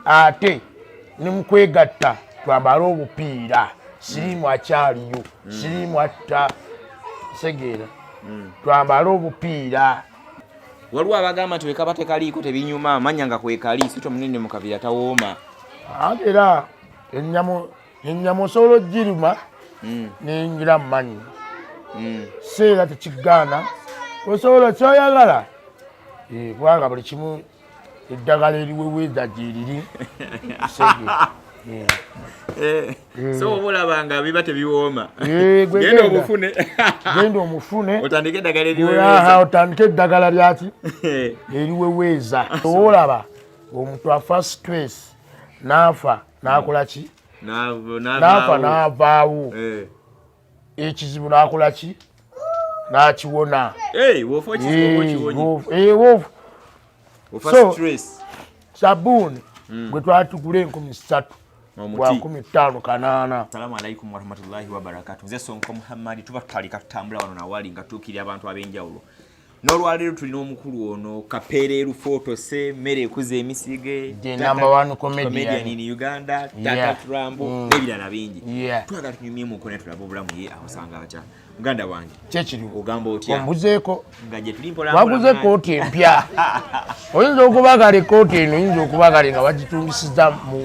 Ate ne mukwegatta twambale obupiira. Siriimu akyaliyo, siriimu atta segeera, twambale obupiira. Waliwo abagamba nti wekaba tekaliiko tebinyuma, amanya nga kwekali sito munene mu kabira tawooma. Ate era ennyama osobola ogiruma neyingira mu mannyo, seera tekigaana, osobola kyoyagala, kubanga buli kimu eddagala eriweweeza gyeriri. So oba olaba nga biba tebiwooma, genda omufune. Genda omufune. Otandike eddagala eriweweeza. Otandike eddagala lyaki? Eriweweeza. Oba olaba omuntu afa stress n'afa n'akola ki? N'afa n'avaawo, ekizibu n'akola ki? N'akiwona. So sabuuni gwe twatugula 3000 bwa 58. Assalamu alaikum warahmatullahi wabarakatu. Nze Sonko Muhammad, tuba tutalika tutambula wano nawali nga tuukirira abantu ab'enjawulo. N'olwaleero tulina omukulu ono Kapeere Lufootose, mmere ekuza emisige, the number one comedian in Uganda, Tata Turambo, n'ebirala bingi. Twagala tunyumyemuko naye tulabe obulamu ye ahosanga atya. Muganda wange, kyekiriwo. Ogamba otya? Ombuzeeko. Nga gye tuli mpola. Waguze ekooti empya, oyinza okubagala ekooti eno, oyinza okubagala nga bagitungisiza mu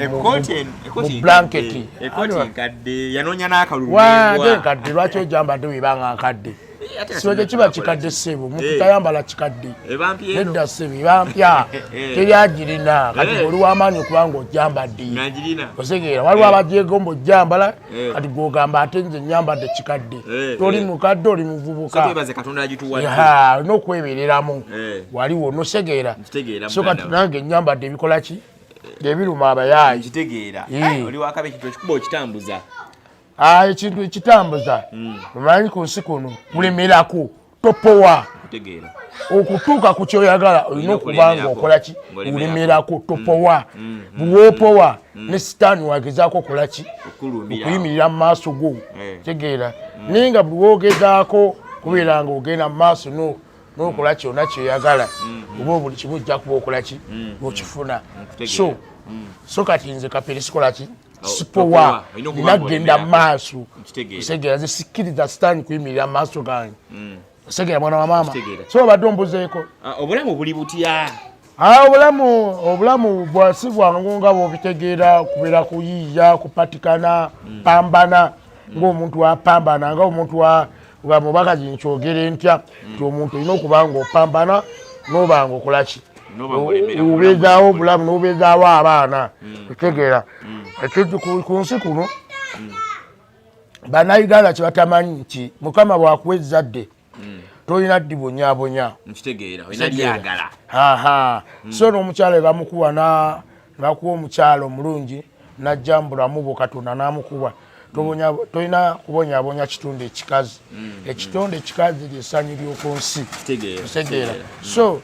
blanketi. Ekooti nkadde, yanoonya n'akalulu. Wate nkadde, lwaki ojambadde webanga nkadde? Siba tekiba kikadde ssebo, omuntu tayambala kikadde. Nedda ssebo, eba mpya, teryagirina. Kati oli w'amaanyi okubanga ojambadde, osegeera? Waliwo abagyegomba ojjambala, kati gwogamba ate nze nyambadde kikadde. Toli mukadde, oli muvubuka, olina okwebereramu waliwo nosegeera. So kati nange nyambadde ebikola ki? Ebiruma abayaayi. Ekintu ekitambuza, omanyi ku nsi kuno kulemerako, topowa. Okutuuka ku kyoyagala olina okuba nga okola ki? Olemerako, topowa. Bw'opowa ne sitaani wagezaako okola ki? Okuyimirira mu maaso go, tegeera? Naye nga buli wogezaako kubeera nga ogenda mu maaso n'okola kyonna kyoyagala, oba buli kimu ojja kuba okola ki? Okifuna. So kati nze Kapere sikola ki? Sipowa, nina kugenda mu maaso, osegeera? Nze sikkiriza sitaani kuyimirira mu maaso gange, osegeera, mwana wa maama? So obadde ombuzeeko. Obulamu buli butya? Obulamu si bwangu nga bwobitegeera. Kubeera kuyiiya, kupatikana, pambana ng'omuntu apambana, nga omuntu mubakazi nkyogere ntya nti omuntu olina okuba nga opambana noba nga okolaki, obeezaawo obulamu n'obeezaawo abaana, otegeera? Ekintu ku nsi kuno Bannayuganda kyebatamanyi nti Mukama bwakuwa ezzadde tolina ddibonyabonya. So n'omukyala ebamukuwa, nebakuwa omukyala omulungi najja mu bulamu bwo, Katonda n'amukuwa, tolina kubonyabonya kitonde ekikazi. Ekitonde ekikazi lyessanyu ly'oku nsi, otegeera? So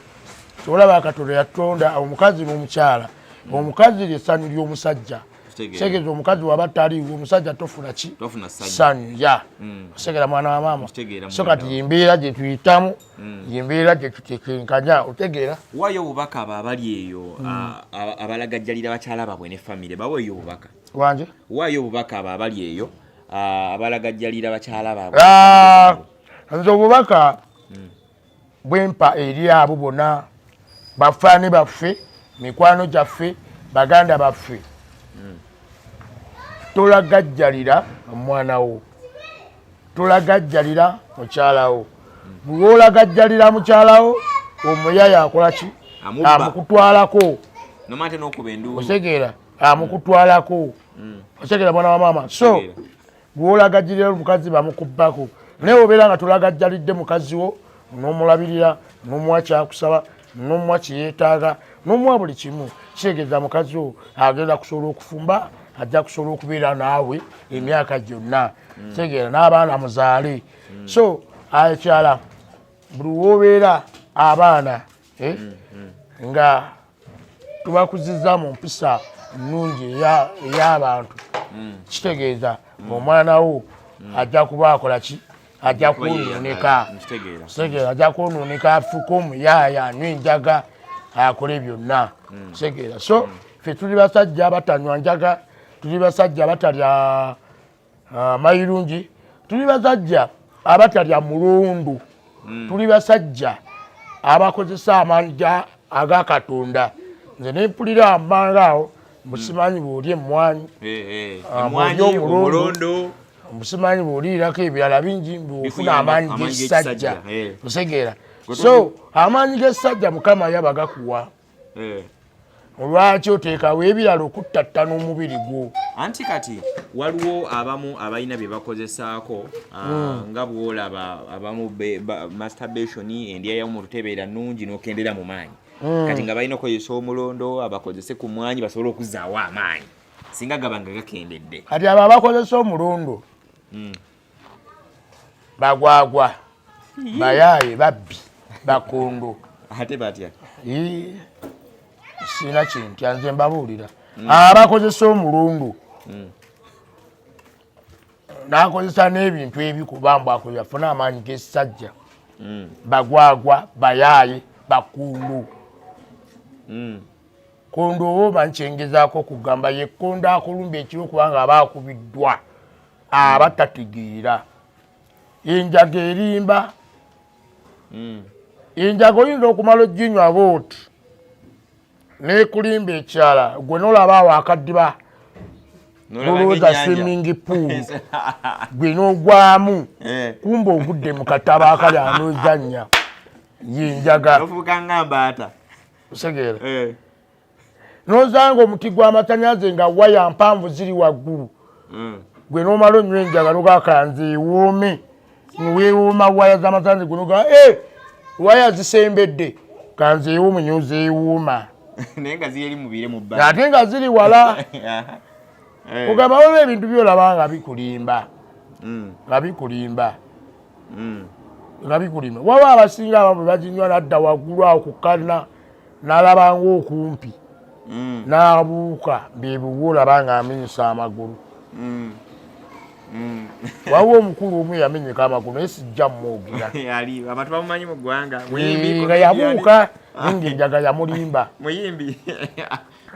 olaba Katonda yatonda omukazi n'omukyala. Omukazi lyessanyu ly'omusajja. Kitegeeza omukazi waba taliiwo, omusajja tofuna ki? Ssanyu. Ya, otegera, mwana wa maama? So kati yembeera gye tuyitamu, yembeera gye tutekenkanya, otegeera? Waayo obubaka abo abali eyo abalagajjalira bakyala baabwe ne famire, baweeyo obubaka. Wanje? Waayo obubaka abo abali eyo abalagajjalira bakyala baabwe. Nze obubaka bwempa eri abo bonna bafaani baffe, mikwano gyaffe, baganda baffe, tolagajjalira omwana wo, tolagajjalira mukyalawo. Bwolagajjalira mukyalawo, omuyaya akola ki? Amukutwalako, otegeera? Amukutwalako, otegeera, mwana wa maama? So bwolagajjalira omukazi, bamukubbako. Naye obeera nga tolagajjalidde mukazi wo, n'omulabirira, n'omuwa kyakusaba, n'omuwa kyeyeetaaga, n'omuwa buli kimu, kitegeeza mukazi wo agenda kusobola okufumba, ajja kusobola okubeera naawe emyaka gyonna, kitegeera? N'abaana muzaale. So ekyala buli wobeera abaana, nga tubakuziza mu mpisa nnungi ey'abantu, kitegeeza omwana wo ajja kuba akola ki? Ajja kwonooneka, kitegeera? Ajja kwonooneka, afuuke omuyaaya, anywa enjaga, akole byonna, kitegeera? So Ffe tuli basajja abatanywa njaga, tuli basajja abatalya mayirungi, tuli basajja abatalya mulundu, tuli basajja abakozesa amaanyi aga Katonda. Nze nempulira amanga awo mbusimanyi bw'olya emmwanyi, Emmwanyi, bw'olya omulundu, omulondo, mbusimanyi bw'oliirako ebirala bingi, bw'ofuna Bikuyamba amaanyi amaanyi g'essajja. g'ekisajja. Osegeera? So amaanyi g'essajja Mukama yaba gakuwa. Olwaki oteekawo ebirala okuttattana omubiri gwo? Anti kati waliwo abamu abalina bye bakozesaako, nga bwolaba abamu masturbation, endya y'omuntu tebeera nnungi n'okendera mu maanyi. Kati nga balina okukozesa omulondo, abakozese ku mwanyi basobole okuzzaawo amaanyi singa gaba nga gakendedde. Kati abo abakozesa omulundu bagwagwa, bayaaye, babbi, bakondo. Ate batya? Ii, sirina kintya, nze mbabuulira. Abakozesa omulundu n'akozesa n'ebintu ebikuba mbu akoze afune amaanyi g'essajja, bagwagwa, bayaaye, bakundu. Kondo oba oba nkyengezaako okugamba ye kondo akulumba ekiro, kubanga aba akubiddwa, aba tategeera. Enjaga erimba. Enjaga oyinza okumala oginywa booti nekulimba ekyala, gwe nolaba awo akaddiba, nolowooza swimming pool, gwe n'ogwamu, kumba ogudde mu kataba akali anoozannya. Yenjaga. Ofuuka nga mbaata. Osegeera? Nozanga omuti gw'amasannyalaze nga waya mpanvu ziri waggulu, gwe n'omala onywa enjaga nogakanze ewoome, weewooma waya z'amasannyalaze, gwe nogaa waya zisembedde, kanze ewoome, nyozeewooma. Naye nga ziri eri mu bire mu bbanga. Ate nga ziri wala. Kugamba waliwo ebintu byolaba nga bikulimba, nga bikulimba, nga bikulimba. Waba abasinga abamu baginywa nadda waggulu awo ku kalina n'alaba ng'okumpi, n'abuuka, byebiwa olaba nga amenyesa amagulu. Waliwo omukulu omu yamenyeka amagulu, naye sijja mmwogera. Ali abantu bamumanyi mu ggwanga. Muyimbi, Nga comedian. yabuuka ninga enjaga yamulimba. Muyimbi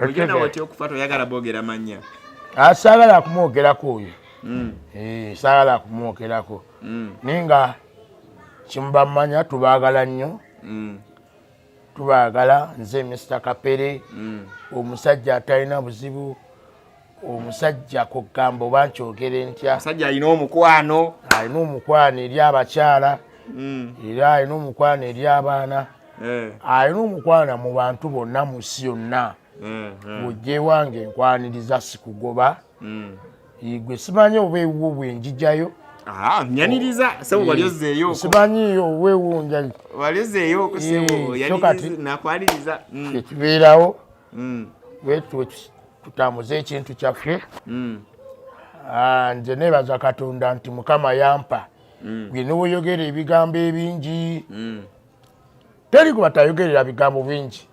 ojja nawe otya okufa toyagala boogera mannya. Saagala kumwogerako oyo. Saagala kumwogerako, naye nga kimuba mmanya tubaagala nnyo. Tubaagala. Nze Mr Kapere, omusajja atalina buzibu, omusajja kugamba oba nkyogere ntya? Omusajja alina omukwano. Alina omukwano eri abakyala, era alina omukwano eri abaana, alina omukwano mu bantu bonna mu nsi yonna. Bw'ojja ewange nkwaniriza, sikugoba. Gwe simanyi oba ewuwo bwenjijayo. Ah, nyaniriza sebo, wali ozzeeyo. Simanyi oba ewuwo njayo. Wali ozzeeyo sebo. So kati Nakwaniriza. Ekibeerawo, bwetyo tutambuze ekintu kyaffe. Ah, nze neebaza Katonda nti Mukama yampa. Gwe niweyogera ebigambo ebingi, teri gwe batayogerera bigambo bingi.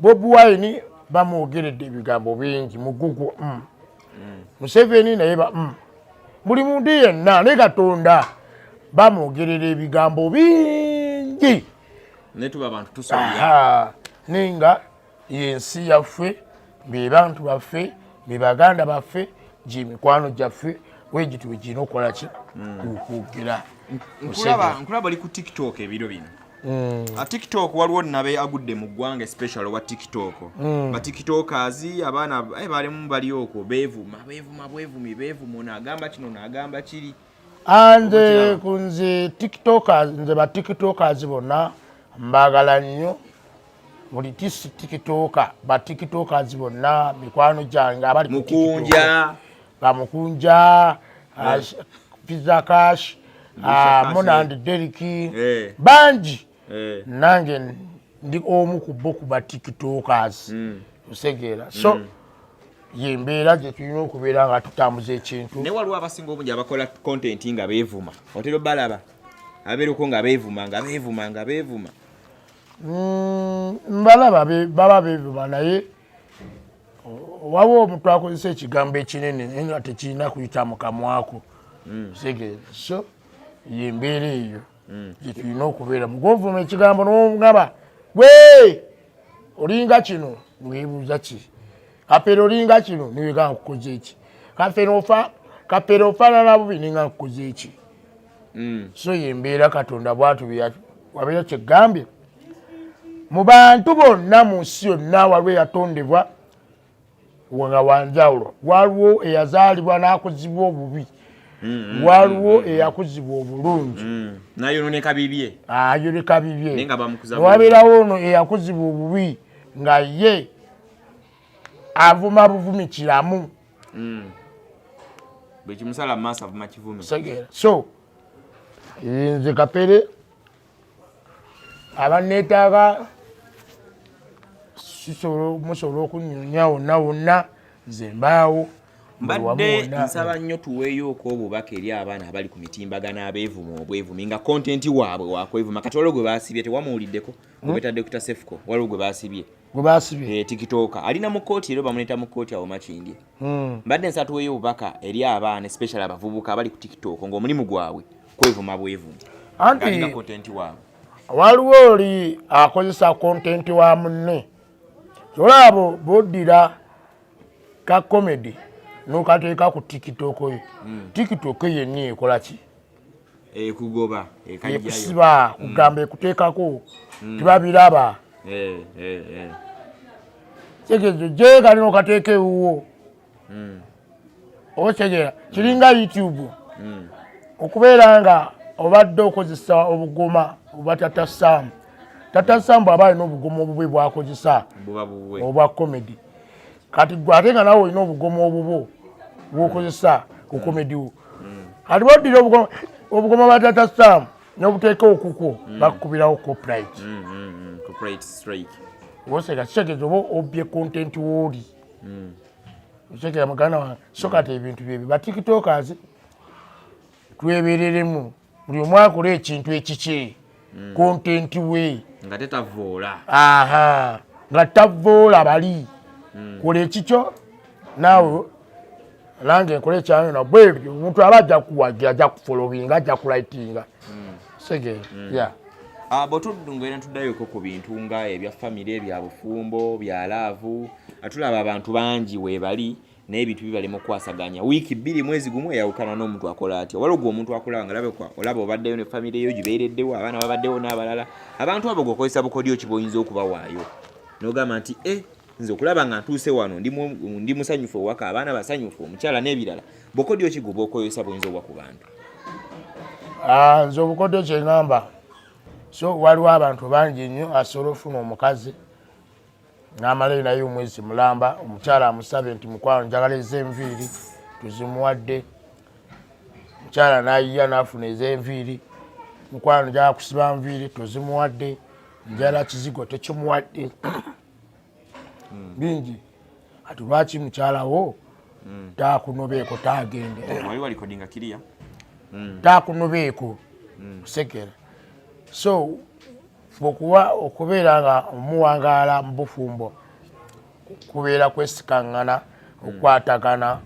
Bobi Wine bamwogeredde ebigambo bingi mugugu, Museveni naye ba. Buli muntu yenna ne Katonda bamwogerera ebigambo bingi. Naye tuba abantu tusobya. Aha, naye nga yensi yaffe, be bantu baffe, be baganda baffe, gyemikwano gyaffe, wegiti wegirina okukola ki? Okwogera. Nkulaba oli ku TikTok ebiro bino. A TikTok waliwo nabe agudde mu ggwanga, especially owa TikTok. Ba TikTokers abaana balimu bali okwo beevuma, beevuma, bwevumi, beevuma, ono agamba kino, ono agamba kiri. Nze ku nze TikTokers, nze ba TikTokers bonna mbaagala nnyo. Buli tisi TikToker, ba TikTokers bonna mikwano gyange abali ku TikTok. Mukunja. Bamukunja, Pizza Cash, Pizza Cash, Mona and Derek, bangi. Nange ndi omu ku bo ku ba TikTokers. Osegeera? So yembeera gye tulina okubeera nga tutambuza ekintu. Naye waliwo abasinga obungi abakola content nga beevuma, otera obalaba abeerako nga beevuma, nga beevuma, nga beevuma. Mbalaba baba beevuma, naye waliwo omuntu akozesa ekigambo ekinene naye nga tekirina kuyita mu kamwako. Osegeera? So yembeera eyo gyetulina okubeera mugwovuma ekigambo nogamba gwe olinga kino, weebuuza ki? Kapere olinga kino, niwega nkukoze eki. Kapere ofa, Kapere ofaanana bubi, ninga nkukoze eki. So yembeera Katonda bwatu wabeera kyegambye mu bantu bonna mu nsi yonna, waliwo eyatondebwa nga wanjawulo, waliwo eyazaalibwa n'akuzibwa obubi, waliwo eyakuzibwa obulungi. Nayononeka bibye. Ayoleka bibye. Naye nga bamukuza. Wabeerawo ono eyakuzibwa obubi nga ye avuma buvumi kiramu. Bwe kimusala mu maaso avuma kivume. Segera. So nze Kapere, abaneetaaga musobola okunyonya wonna wonna, nze mbaawo buli wamu Mbadde wonna. nsaba nnyo tuweeyooko obubaka eri abaana abali ku mitimbagano abeevuma obwevumi nga content waabwe wakwevuma. Kati waliwo gwe baasibye, tewamuwuliddeko, gwe beeta Dr Sefco? Waliwo gwe baasibye. Gwe baasibye? TikTok alina mu kooti, era bamuleeta mu kooti awo Makindye. Mbadde nsaba tuweeyo obubaka eri abaana, especially abavubuka abali ku TikTok ng'omulimu gwabwe kwevuma bwevumi. Anti alinga content waabwe. Waliwo oli akozesa content wa munne. Olabo boddira ka comedy n'okateeka ku TikTok ye, TikTok yenni ekola ki? Ekugoba, ekajjayo. Ekusiba, kugamba ekuteekako, tebabiraba. Kitegezo jeekali n'okateeka ewuwo, otegeera? Kiringa YouTube, okubeera nga obadde okozesa obugoma oba Tata Sam. Tata Sam bw'aba alina obugoma obubwe bwakozesa buba bubwe obwa comedy, kati gwe ate nga nawe olina obugoma obubwo bwokozesa ku comedy wo, kati boddira obugoma bwa Tata Sam n'obuteeka okukwo, bakukubirawo copyright. Copyright strike. Woseka, kitegeeza oba obbye content wooli. Otekera muganda wange? So kati ebintu byebyo, ba TikTokers twebereremu, buli omu akola ekintu ekikye, content we. Nga tetavoola. Aha, nga tavoola bali. Kola ekikyo naawe, nange nkola ekyange, na bwebyo omuntu aba ajja kuwagira, ajja kufollowinga, ajja kulikinga. Segera ya. Ah, bwe tuddayoko ku bintu nga ebya famire, bya bufumbo, bya love, tulaba abantu bangi weebali naye ebintu bibalema okukwasaganya. Wiiki 2, mwezi gumu, eyawukana n'omuntu akola atya? Waliwo gwe omuntu akulaba nga labekwa olaba obaddeyo ne famire yo gibeereddewo, abaana babaddewo n'abalala. Abantu abo gweokozesa bukodyo ki bw'oyinza okubawaayo n'ogamba nti e nze okulaba nga ntuuse wano, ndi musanyufu owaka, abaana basanyufu, omukyala n'ebirala? Bukodyo ki gwe bw'okozesa buyinza obwa ku bantu? Ah, nze obukodyo kyeŋŋamba, so waliwo abantu bangi nnyo asobola okufuna omukazi n'amalayo naye omwezi mulamba, omukyala amusabe nti, "Mukwano, njagala ez'enviiri." Tuzimuwadde. Omukyala n'ayiya n'afuna ez'enviiri. "Mukwano, njagala kusiba nviiri." Tozimuwadde. "Njagala kizigo." Tekimuwadde. Bingi. Ati lwaki mukyalawo takunobeeko, tagende? Wali walikodinga kiriya. Takunobeeko kusekera. So okuba okubeera nga omuwangaala mu bufumbo kubeera kwesikaŋŋana, okukwatagana.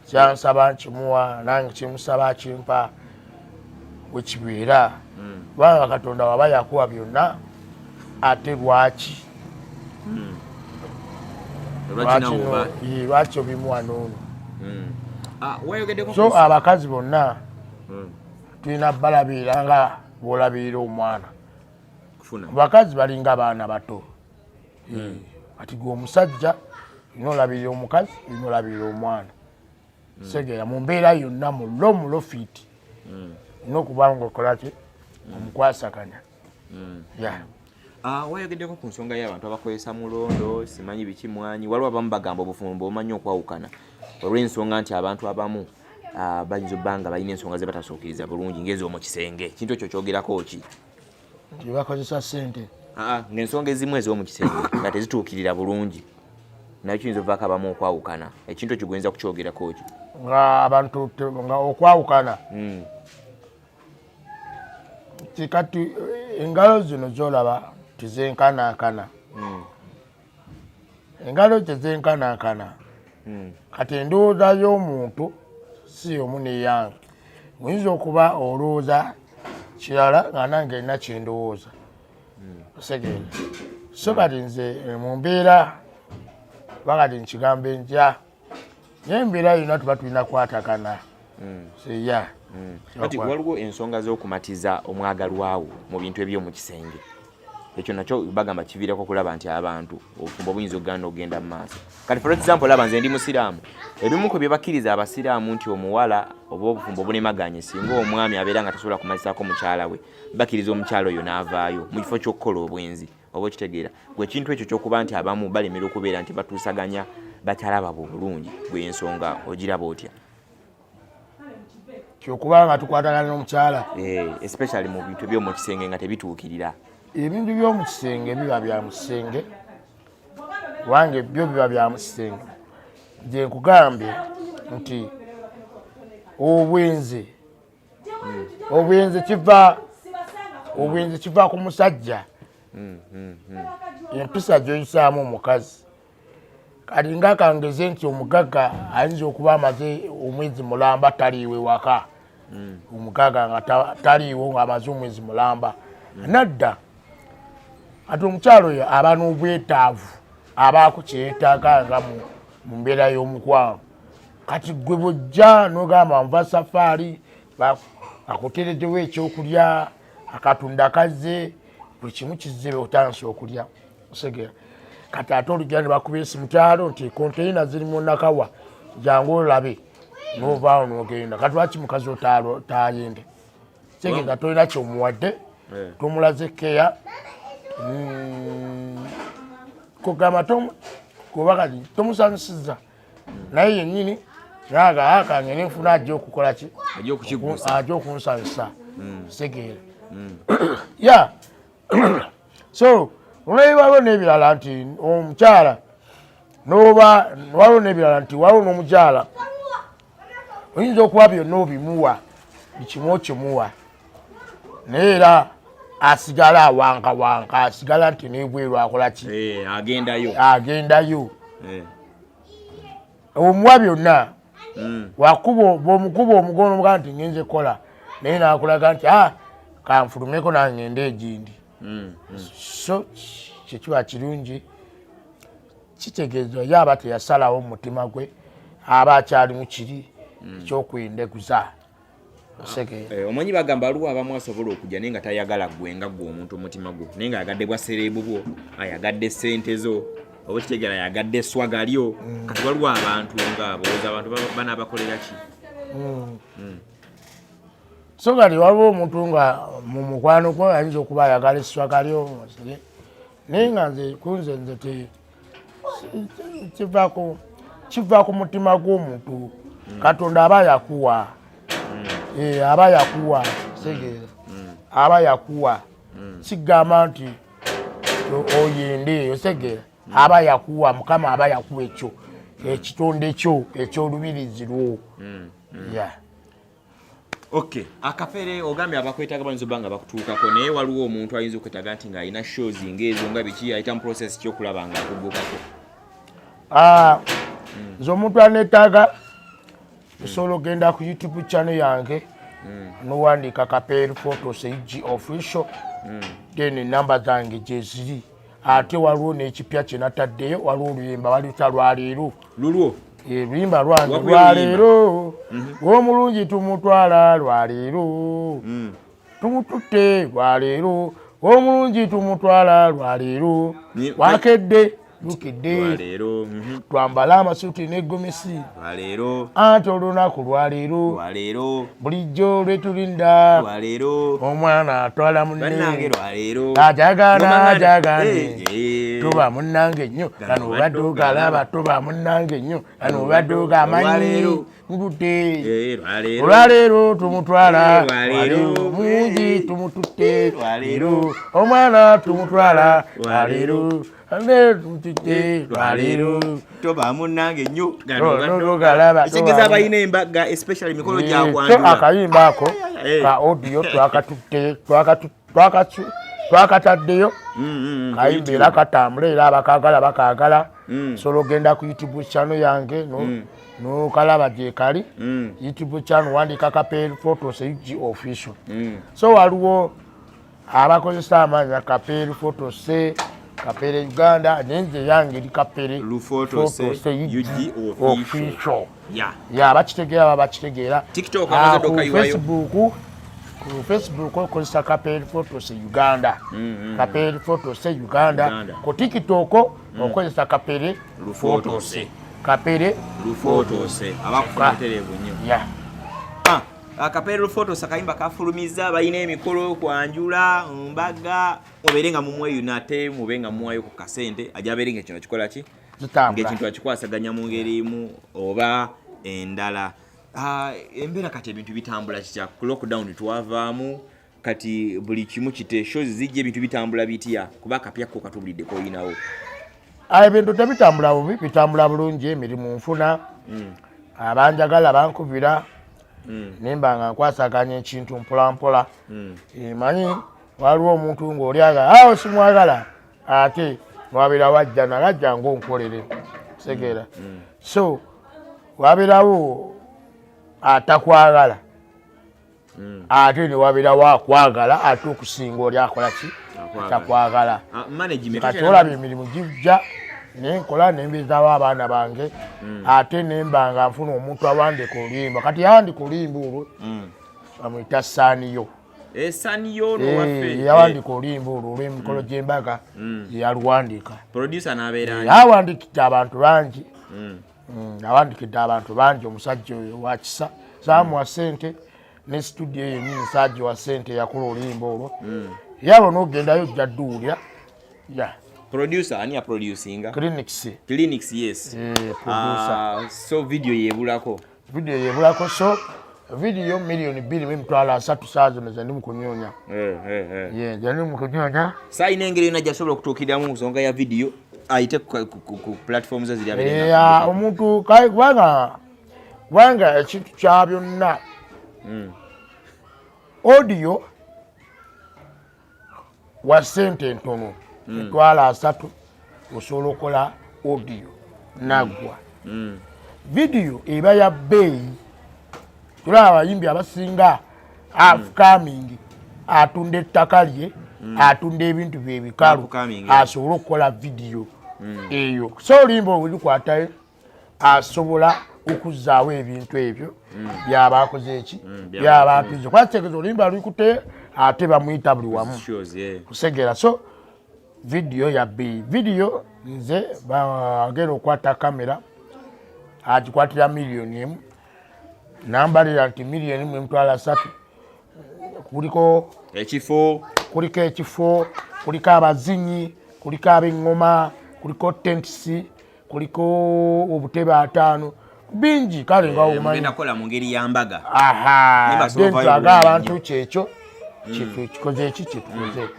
Kyansaba nkimuwa, nange kimusaba kimpa, wekibeera. Kubanga Katonda waba yakuwa byonna, ate lwaki lwaki nawe oba lwaki obimuwa noono? Ah, wayogeddeko So abakazi bonna tulina balabirira nga bwolabirira omwana. Kufuna. Abakazi balinga baana bato. Kati gwe omusajja olina olabirira omukazi, olina olabirira omwana. Segera mu mbeera yonna, mu low fiiti, olina okuba nga okolaki, omukwasaganya ya. Ah, wayogeddeko ku nsonga y'abantu abakozesa mulondo, simanyi biki, mwanyi. Waliwo abamu bagamba obufumbo omanyi okwawukana olw'ensonga nti abantu abamu bayinza obba nga balina ensonga ze batasuukiriza bulungi ng'ez'omu kisenge. Kintu ekyo kyogerako ki? Nti bakozesa ssente? Ah, ng'ensonga ezimu ez'omu kisenge nga tezituukirira bulungi, naye kiyinza ovaako abamu okwawukana. Ekintu ekyo gwenza kukyogerako ki? Nga abantu nga okwawukana, kati engalo zino zolaba tezenkanankana. Engalo tezenkanankana. Kati endowooza y'omuntu si omu neyange. Oyinza okuba olowooza kirala nga nange erina kyendowooza. Osegeera? So kati nze mu mbeera Bakati nkigambe ntya, naye embeera yonna tuba tulina kwatakana. Seya. Kati waliwo ensonga z'okumatiza omwagalwawo mu bintu eby'omu kisenge. Ekyo nakyo bagamba kiviirako okulaba nti abantu obufumbo buyinza okuganda okugenda mu maaso. Kati for example, laba nze ndi musiraamu, ebimu ku bye bakkiriza abasiraamu nti omuwala oba obufumbo bulemaganye singa omwami abeera nga tasobola kumatizaako mukyala we, bakkiriza omukyala oyo n'avaayo mu kifo ky'okukola obwenzi. Oba okitegeera gwe ekintu ekyo ky'okuba nti abamu balemera okubeera nti batuusaganya bakyala baabwe obulungi, gwe ensonga ogiraba otya? Kyokuba nga tukwatagana n'omukyala. Especially mu bintu eby'omu kisenge nga tebituukirira. Ebintu by'omu kisenge biba bya mu kisenge, kubanga byo biba bya mu kisenge. Gye nkugambye nti obwenzi kiva ku musajja, empisa gy'oyisaamu omukazi. Kati nga kangeze nti omugagga ayinza okuba amaze omwezi mulamba taliiwe waka, omugagga nga taliiwo ng'amaze omwezi mulamba nadda. Ati omukyalo oyo aba n'obwetaavu, abaako kyeyetaaga nga mu mbeera y'omukwano. Kati gwe bwojja n'ogamba nva safaari, akutereddewo ekyokulya, akatunda kazze, buli kimu kizze, otandise okulya, osegera. Kati ate olujja ne bakuba esimu kyalo nti konteyina ziri mu Nakawa, jangu olabe, novaawo n'ogenda. Kati lwaki mukazi otayende? Kitegeeza tolina kyomuwadde, tomulaze keya. Kugamba kuba kati tomusanyusiza, naye yennyini naga akange nenfuna ajja okukola ki? Ajja okukigusa. Ajja okunsanyusa, kitegeera ya. So olwali waliwo n'ebirala nti omukyala noba, waliwo n'ebirala nti waliwo n'omukyala oyinza okuba byonna obimuwa, bikimu okimuwa, naye era asigala awankawanka, asigala nti nebweru akola ki? Agendayo. Agendayo. Omuwa byonna, wakuba bwomukuba omugono omugaa nti ngenze kola, naye nakulaga nti a kanfulumeko nange ngende egindi. So kyekiba kirungi, kitegeeza ye aba teyasalawo mu mutima gwe, aba akyalimu kiri ekyokwendeguza, osegeera? Omanyi bagamba waliwo abamu asobola okujja naye nga tayagala gwe nga gwe omuntu omutima gwo, naye nga ayagadde bwa celeb bwo, ayagadde sente zo, oba kitegeera, ayagadde swagger lyo. Kati waliwo abantu ngaabo, oza abantu banaabakolera ki? So kati waliwo omuntu nga mu mukwano gwo ayinza okuba ayagala eswagger lyo, naye nga nze kunze nze kiva ku mutima gw'omuntu. Katonda aba yakuwa. Aba yakuwa, segeera, aba yakuwa. Kigamba nti oyende, osegeera, aba yakuwa, Mukama aba yakuwa ekyo ekitonde kyo ekyolubirizi lwo ya. Okay, akafere ogambye abakwetaaga bayinza obba nga bakutuukako, naye waliwo omuntu ayinza okwetaaga nti ng'alina shows ng'ezo nga biki, ayita mu process kyokulaba nga akugukako? Ah, nze omuntu aneetaaga osobola ogenda ku YouTube channel yange nowandiika Kapere Photos eg Official, then enamba zange gyeziri. Ate waliwo n'ekipya kye nataddeyo, waliwo oluyimba baluyita Lwaleero. Lulwo? Oluyimba lwange. Wakubye oluyimba? Lwaleero omulungi tumutwala, lwaleero tumututte, lwaleero omulungi tumutwala, lwaleero wakedde lukedde. Lwaleero. Twambale amasuuti n'egomesi. Lwaleero. Anti olunaku lwaleero. Lwaleero. Bulijjo lwetulinda. Lwaleero. Omwana atwala munne. Bannange, lwaleero. Ajagana. Nomangana. Ajagane. Eh, eh. Tuba munnange nnyo. Gano gano obadde obadde ogalaba, tuba munnange nnyo, gano obadde ogamanyi. Olwaleero. Ngudde. Lwaleero. Olwaleero tumutwala. Lwaleero. Mungi tumututte. Lwaleero. Omwana tumutwala. Lwaleero. Lwaleero tumututte, lwaleero. Toba munnange nnyo. Gano No, obadde no, no, galaba, ekitegeeza toba- abalina embaga, especially emikolo So gyakwanjula. akayimba ako Eh. ka audio twakatutte, twakataddeyo. Kayimba era katambula, era abakagala bakagala. Sobola ogenda ku YouTube channel yange nokalaba gyekali. YouTube channel wandika Kapere Photos ug Official. So waliwo abakozesa amanya Kapere Photos. Kapere Uganda, nenze yange eri Kapere Lufotose UG Official. Ya bakitegeera baba bakitegeera. TikTok amaze Ku doka iwayo. Facebook, ku Facebook okozesa Kapere Photos Uganda. Kapere Photos Uganda. Uganda. Ku TikTok okozesa Kapere Lufotose. Kapere Lufotose abakufuna butereevu nnyo. Ya. Kapere Lufotose akayimba kafulumiza, balina emikolo, kwanjula, mbaga, mubeere nga mumweyuna ate mube nga muwayo ku kasente ajja abeere nga kino kikola ki Zitambula. Ng'ekintu akikwasaganya mu ngeri emu oba endala. Embeera kati ebintu bitambula kitya? Ku lockdown twavaamu, kati buli kimu kite, shows zijja, ebintu bitambula bitya? Kuba akapya ko katubulidde koyinawo. Ebintu tebitambula bubi, bitambula bulungi. Emirimu nfuna, abanjagala bankubira, nemba nga nkwasaganya ekintu mpola mpola. Manyi waliwo omuntu ng'oli agala awo simwagala, ate wabeerawo ajja nalajja ngaonkolere kitegeera. So wabeerawo atakwagala, ate newabeerawo akwagala ate okusinga oli akola ki? Akwagala. Atakwagala. Management. Kati olaba emirimu gijja nenkola nembezaawo abaana bange, ate nemba nga nfuna omuntu awandika oluyimba. Kati yawandika oluyimba olwo bamuyita Saaniyo. Esaniyo nowaffe. Yawandika oluyimba olwo olw'emikolo gy'embaga, yaluwandika. Producer n'abeera ani? Yawandikidde abantu bangi. Awandikidde abantu bangi. Omusajja oyo wakisa, saamuwa sente ne studio yenyini saagiwa sente, yakola oluyimba olwo. Yaba n'ogendayo ojja dduwulira ya. Producer ani aproducinga? Clinics. Clinics, yes. Producer. So video yebulako. Video yebulako, so video 2,300,000 saa zino ze ndi mu kunyonya. Ye ze ndi mu kunyonya. Saayina engeri yonna gyasobola okutuukiriramu mu nsonga ya video ayite ku platform ze ziri abeere Omuntu kubanga ekintu kya byonna audio wa sente ntono, 300,000 osobola okukola audio naggwa. Video eba ya bbeeyi. Tulaba abayimbi abasinga upcoming atunda ettaka lye, atunda ebintu bye ebikalu Upcoming, yeah. asobole okukola video eyo. So oluyimba olwo lukwatayo asobola okuzzaawo ebintu ebyo byaba akoze eki byaba atuze, kuba kitegeeza oluyimba lukute ate bamuyita buli wamu. Shows, yeah. Kusegeera. So video ya bbeeyi. Video nze bagenda okukwata kamera agikwatira 1,000,000, nambalira nti 1,300,000 kuliko ekifo, kuliko ekifo, kuliko abazinyi, kuliko ab'eŋŋoma, kuliko tents, kuliko obutebe 50, bingi kale nga omanyi. Mugenda kukola mu ngeri ya mbaga. Aha. Naye basobola Then vayo tulaga bulungi abantu nnyo. kyekyo kikoze eki kyetukoze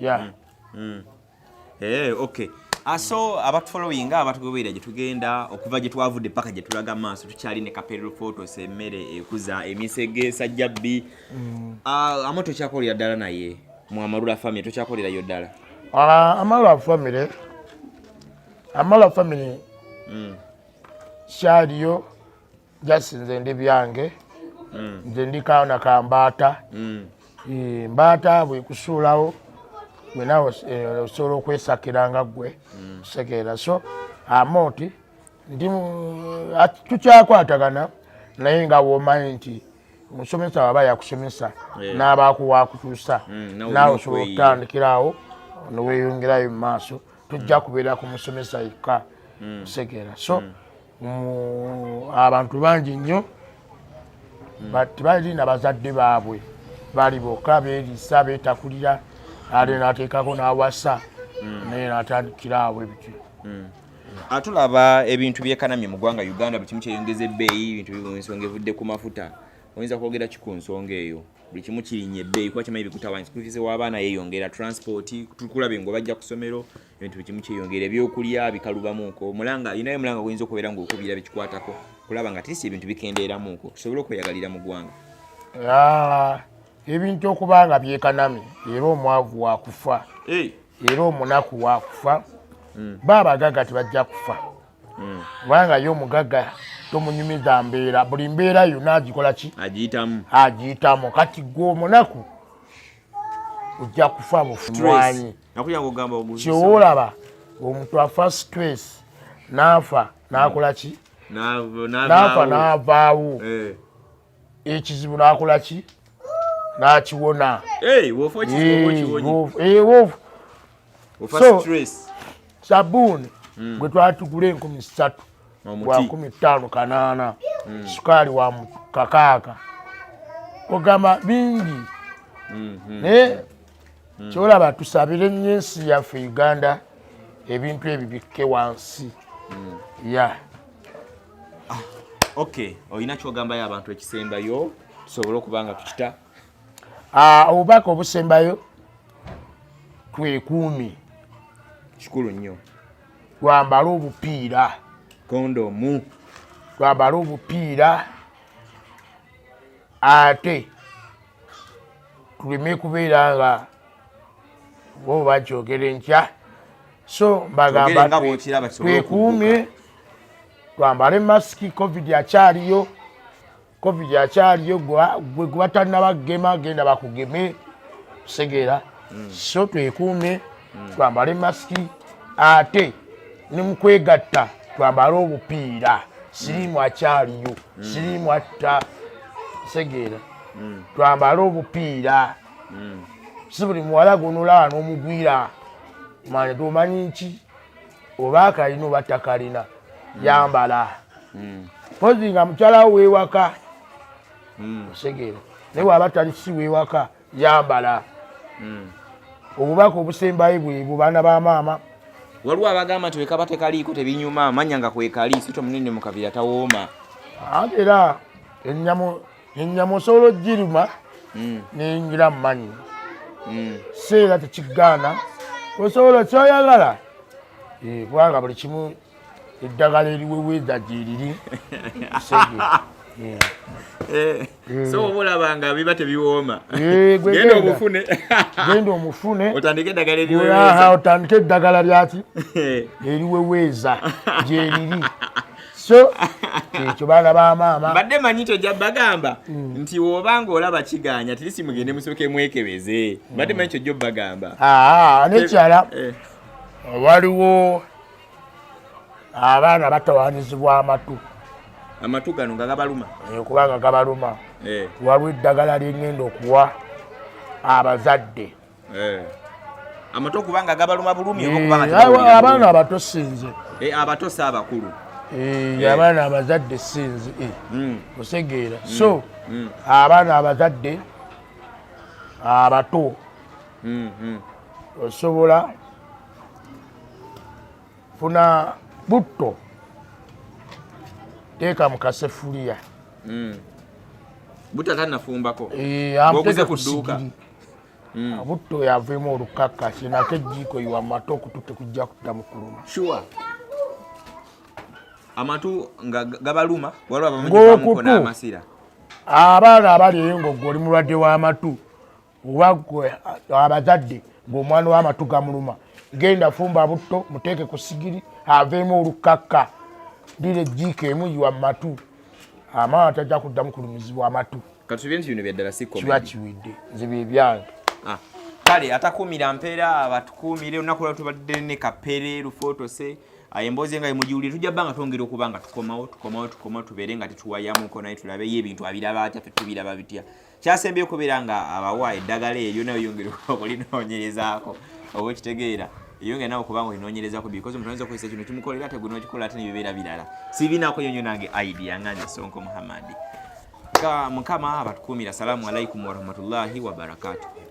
ya. Okay. So abatufollowinga, abatugoberera gye tugenda, okuva gye twavudde paka gye tulaga maaso, tukyali ne Kapere Photos, emmere ekuza emisege sajjabbi. Amo tokyakolera ddala naye mu Amarula Family tokyakolerayo ddala? Amarula Family, Amarula Family kyaliyo, just nze ndi byange, nze ndi kaana ka mbaata. Mbaata bwekusuulawo gwe naawe osobola okwesakira nga ggwe kusekeera. So amooti ndi tukyakwatagana naye nga womanyi nti omusomesa waba yakusomesa n'abaako wakutuusa, Nawe naawe olina osobola okweyiiya. okutandikirawo neweyongerayo mu maaso. Tujja kubeera ku musomesa yekka kusekeera. So abantu bangi nnyo tebalina bazadde baabwe, bali bokka, beeriisa, beetakulira, ate n'ateekako n'awasa naye n'atandikira awo ebityo. Atulaba ebintu byekanamye mu ggwanga Uganda, buli kimu kyeyongeza ebbeeyi, ebintu ensonga evudde ku mafuta. Oyinza kwogera ki ku nsonga eyo? Buli kimu kirinnya ebbeeyi kuba kimanyi bikutawaanya, school fees w'abaana yeeyongera, transport tukulaba ngo bajja ku ssomero, ebintu buli kimu kyeyongera, ebyokulya bikalubamuuko. Omulanga inayo, omulanga guyinza okubeera ng'okubira bikikwatako kulaba nga tisi ebintu bikendeeramuuko tusobole okweyagalira mu ggwanga. Ebintu okuba nga byekanamye, era omwavu wakufa, era omunaku wakufa, ba abagagga tebajja kufa, kubanga ye omugagga tomunyumiza mbeera, buli mbeera yonna agikola ki? Agiyitamu. Agiyitamu. Kati gwe omunaku ojja kufa bufumwanyi. Nakulya ng'ogamba oguzi. Ky'olaba omuntu afa stress n'afa n'akola ki? N'afa n'avaawo. Ekizibu n'akola ki? N'akiwona. Bw'ofa ekizibu oba okiwonye. Ofa stress. Sabbuuni gwe twatugula 3000 gwa 15 800, sukaali wa 6, ogamba bingi. Naye kyolaba tusabire nnyo ensi yaffe Uganda ebintu ebyo bikke wansi. Ya. Okay, olina kyogambayo abantu ekisembayo tusobole okuba nga tukita? Obubaka obusembayo, twekuume. Kikulu nnyo. Twambale obupiira. Kondomu. Twambale obupiira ate tuleme kubeera nga bo bakyogera enkya. So mbagamba twekuume, twambale masiki. Covid akyaliyo, Covid akyaliyo. Gwe gwebatannabagema genda bakugeme, kusegeera. So twekuume, twambale masiki ate ne mukwegatta twambale obupiira. Siriimu akyaliyo, siriimu atta, segeera. Twambale obupiira. Si buli muwala gwonolaba n'omugwira manya tomanyi nki oba akalina oba takalina. Yambala pozi nga mukyalawo wewaka, osegeera. Naye waba tali si wewaka, yambala. Obubaka obusembayo bwebwo, baana ba maama. Waliwo abagamba nti wekaba tekaliiko tebinyuma, amanya nga kwekali sito munene mu kabira tawooma. Ate era ennyama osobola ogiruma neyingira mu mannyo, so era tekigaana, osobola kyoyagala, kubanga buli kimu eddagala eriweweeza gyeriri. So oba olaba nga biba tebiwooma, genda omufune. Genda omufune. Otandike eddagala eriweweeza. Otandike eddagala lyaki eriweweeza gyeriri. So ekyo, baana ba maama. Mbadde manyi tojja bagamba nti woba nga olaba kiganya tirisi mugende musooke mwekebeze. Mbadde manyi kyojja obbagamba. Nekyala waliwo abaana batawanizibwa amatu. Amatu gano nga gabaluma? Kubanga gabaluma. Waliwo eddagala lyengenda okuwa abazadde. Amatu okuba nga gabaluma bulumi oba okuba nga abaana abato sinze. Abato si abakulu. Abaana abazadde sinze, osegeera. So abaana abazadde abato osobola funa butto, teeka mu kasefuliya. Butto atanafumbako? Amuteeke ku sigiri. Butto yaveemu olukaka sinako ejjiiko yiwa matu, okutu tekujja kudda mu kuluma. Sure, amatu nga gabaluma, waliwo abamuko n'amasira. Abaana abali eyo nga gwe oli mulwadde w'amatu oba gwe abazadde ng'omwana w'amatu gamuluma, genda fumba butto, muteeke ku sigiri aveemu olukakka, dira ejjiiko emu yiwa mu matu, amaana tajja kuddamu kulumizibwa amatu. Katubye nti bino byaddala si kiba kiwidde, nze byebyange. Kale atakuumira mpeera abatukuumire. Olunaku lwa tubadde ne Kapere Lufotose. Emboozi nga emugiwulire, tujja bba nga twongera okuba nga tukomawo, tukomawo, tukomawo, tubeere nga tetuwayamuko naye tulabeyo ebintu abiraba atya, ffe tubiraba bitya. Kyasembye okubeera nga abawa eddagala eryo, nawe yongera okulinoonyerezaako oba okitegeera, eyongera nawe okuba nga olinoonyerezaako, because omuntu ayinza okukozesa kino kimukolera ate gwe n'okikola ate nebibeera birala. Siibinaako yonyo nange idea nga nze Sonko Muhammadi. Mukama abatukuumira. Assalamu alaikum warahmatullahi wabarakatuh.